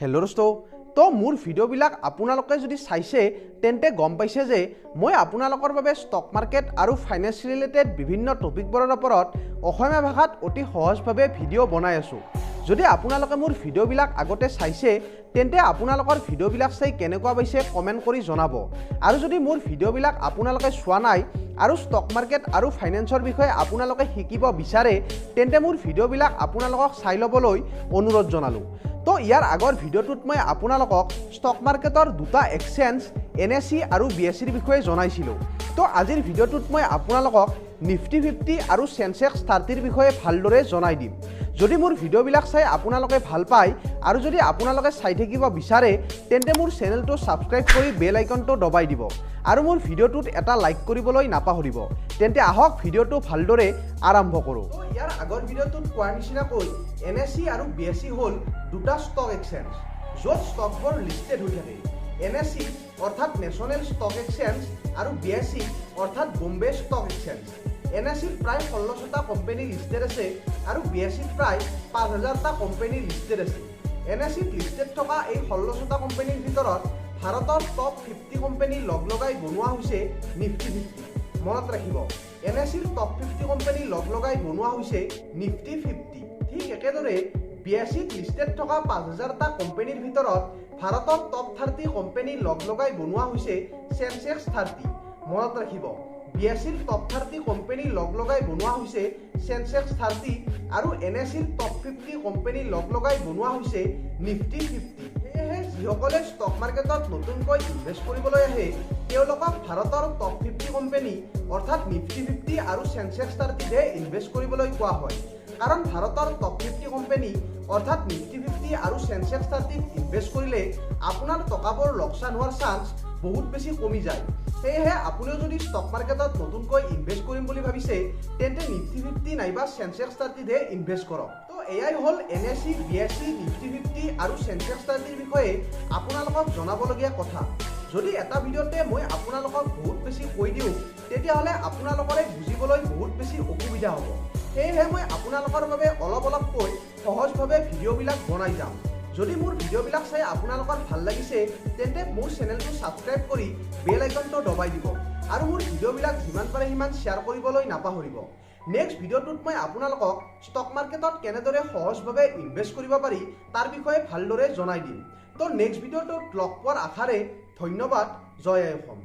Hello' দোস্ত, তো মোৰ ভিডিঅ'বিলাক আপোনালোকে যদি চাইছে তেন্তে গম পাইছে যে মই আপোনালোকৰ বাবে ষ্টক মাৰ্কেট আৰু ফাইনেন্স ৰিলেটেড বিভিন্ন টপিকবোৰৰ ওপৰত অসমীয়া ভাষাত অতি সহজভাৱে ভিডিঅ' বনাই আছোঁ। যদি আপোনালোকে মোৰ ভিডিঅ'বিলাক আগতে চাইছে তেন্তে আপোনালোকৰ ভিডিঅ'বিলাক চাই কেনেকুৱা পাইছে কমেণ্ট কৰি জনাব। আৰু যদি মোৰ ভিডিঅ'বিলাক আপোনালোকে চোৱা নাই আৰু ষ্টক মাৰ্কেট আৰু ফাইনেন্সৰ বিষয়ে আপোনালোকে শিকিব বিচাৰে তেন্তে মোৰ ভিডিঅ'বিলাক আপোনালোকক চাই ল'বলৈ অনুৰোধ জনালোঁ। তো ইয়াৰ আগৰ ভিডিঅ'টোত মই আপোনালোকক ষ্টক মাৰ্কেটৰ দুটা এক্সচেঞ্জ এন এছ ই আৰু বি এছ ইৰ বিষয়ে জনাইছিলোঁ। তো আজিৰ ভিডিঅ'টোত মই আপোনালোকক নিফটি 50 আৰু চেনচেক্স 30ৰ বিষয়ে ভালদৰে জনাই দিম। যদি মোৰ ভিডিঅ'বিলাক চাই আপোনালোকে ভাল পায় আৰু যদি আপোনালোকে চাই থাকিব বিচাৰে তেন্তে মোৰ চেনেলটো ছাবস্ক্ৰাইব কৰি বেল আইকনটো দবাই দিব আৰু মোৰ ভিডিঅ'টোত এটা লাইক কৰিবলৈ নাপাহৰিব। তেন্তে আহক ভিডিঅ'টো ভালদৰে আৰম্ভ কৰোঁ। ইয়াৰ আগৰ ভিডিঅ'টোত কোৱাৰ নিচিনাকৈ এন এছ ই আৰু বি এছ ই হ'ল দুটা ষ্টক এক্সচেঞ্জ য'ত ষ্টকবোৰ লিষ্টেড হৈ থাকে। এন এছ ই অৰ্থাৎ নেশ্যনেল ষ্টক এক্সচেঞ্জ আৰু বি এছ ই অৰ্থাৎ Bombay stock exchange. N S ইত প্ৰায় 1600টা কোম্পানী লিষ্টেড আছে আৰু বি এছ ইত প্ৰায় 5000টা কোম্পানী লিষ্টেড আছে। এন এছ ইত লিষ্টেড থকা এই 1600টা কোম্পানীৰ ভিতৰত ভাৰতৰ টপ 50 কোম্পানী লগ লগাই বনোৱা হৈছে নিফটি 50। মনত ৰাখিব, এন এছ ইৰ টপ 50 কোম্পানী লগ লগাই বনোৱা হৈছে নিফটি 50। ঠিক একেদৰে বি এছ ইত লিষ্টেড থকা 5000টা কোম্পানীৰ ভিতৰত ভাৰতৰ টপ 30 কোম্পানী লগ লগাই বনোৱা হৈছে চেনচেক্স 30। মনত ৰাখিব, বি এছ ইৰ টপ 30 কোম্পানী লগ লগাই বনোৱা হৈছে চেনচেক্স 30 আৰু এন এছ ইৰ টপ 50 কোম্পানী লগ লগাই বনোৱা হৈছে নিফটি 50। সেয়েহে যিসকলে ষ্টক মাৰ্কেটত নতুনকৈ ইনভেষ্ট কৰিবলৈ আহে তেওঁলোকক ভাৰতৰ টপ 50 কোম্পানী অৰ্থাৎ নিফটি 50 আৰু চেনচেক্স 30তহে ইনভেষ্ট কৰিবলৈ কোৱা হয়। কাৰণ ভাৰতৰ টপ 50 কোম্পানী অৰ্থাৎ নিফটি 50 আৰু চেনচেক্স 30ত ইনভেষ্ট কৰিলে আপোনাৰ টকাবোৰ লোকচান হোৱাৰ চান্স বহুত বেছি কমি যায়। সেয়েহে আপুনিও যদি ষ্টক মাৰ্কেটত নতুনকৈ ইনভেষ্ট কৰিম বুলি ভাবিছে তেন্তে নিফটি 50 নাইবা চেনচেক্স 30তহে ইনভেষ্ট কৰক। তো এয়াই হ'ল N S E, B S E, Nifty 50 আৰু চেনচেক্স 30ৰ বিষয়ে আপোনালোকক জনাবলগীয়া কথা। যদি এটা ভিডিঅ'তে মই আপোনালোকক বহুত বেছি কৈ দিওঁ তেতিয়াহ'লে আপোনালোকৰে বুজিবলৈ বহুত বেছি অসুবিধা হ'ব। সেয়েহে মই আপোনালোকৰ বাবে অলপ অলপকৈ সহজভাৱে ভিডিঅ'বিলাক বনাই যাম। যদি মোৰ ভিডিঅ'বিলাক চাই আপোনালোকৰ ভাল লাগিছে তেন্তে মোৰ চেনেলটো ছাবস্ক্ৰাইব কৰি বেল আইকনটো দবাই দিব আৰু মোৰ ভিডিঅ'বিলাক যিমান পাৰে সিমান শ্বেয়াৰ কৰিবলৈ নাপাহৰিব। নেক্সট ভিডিঅ'টোত মই আপোনালোকক ষ্টক মাৰ্কেটত কেনেদৰে সহজভাৱে ইনভেষ্ট কৰিব পাৰি তাৰ বিষয়ে ভালদৰে জনাই দিম। তো নেক্সট ভিডিঅ'টোত লগ পোৱাৰ আশাৰে ধন্যবাদ। জয় আই অসম।